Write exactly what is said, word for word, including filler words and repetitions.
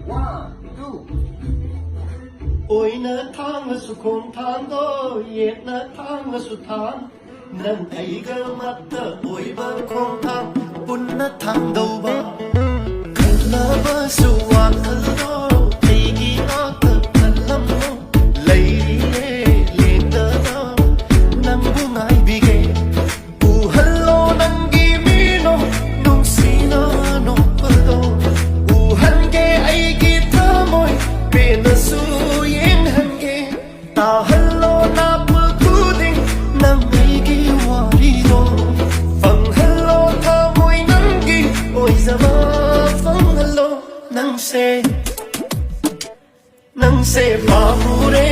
One, two. ꯑꯣꯏꯅ ꯊꯥꯡꯂꯁꯨ ꯈꯣꯡꯊꯥꯡꯗꯣ, ꯌꯦꯠꯅ ꯊꯥꯡꯂꯁꯨ ꯊꯥꯡ, ꯅꯪ ꯑꯩꯒ ꯑꯃꯠꯇ ꯑꯣꯏꯕ ꯈꯣꯡꯊꯥꯡ ꯄꯨꯟꯅ ꯊꯥꯡꯗꯧꯕ꯫ ꯈꯜꯂꯕꯁꯨ ꯋꯥꯈꯜꯗꯣ ꯑꯩꯒꯤ ꯉꯥꯛꯇ ꯈꯜꯂꯝꯃꯣ꯫ ꯂꯩꯔꯤꯌꯦ ꯂꯦꯡꯗꯅ ꯅꯪꯕꯨ ꯉꯥꯏꯕꯤꯒꯦ꯫ ꯎꯍꯜꯂꯣ ꯅꯪꯒꯤ ꯃꯤꯅꯣ ꯅꯨꯡꯁꯤꯅ ꯅꯣꯛꯄꯗꯣ꯫ ꯎꯍꯟꯒꯦ ꯑꯩꯒꯤ ꯊꯃꯣꯏ ꯄꯦꯟꯅꯁꯨ ꯌꯦꯡꯍꯟꯒꯦ꯫ ꯇꯥꯍꯜꯂꯣ ꯂꯥꯛꯄ ꯈꯨꯗꯤꯡ ꯅꯪ ꯑꯩꯒꯤ ꯋꯥꯔꯤꯗꯣ꯫ ꯐꯪꯍꯜꯂꯣ ꯊꯃꯣꯏ ꯅꯪꯒꯤ ꯑꯣꯏꯖꯕ ꯐꯪꯍꯜꯂꯣ꯫ ꯅꯪꯁꯦ ꯅꯪꯁꯦ ꯄꯥꯝꯃꯨꯔꯦ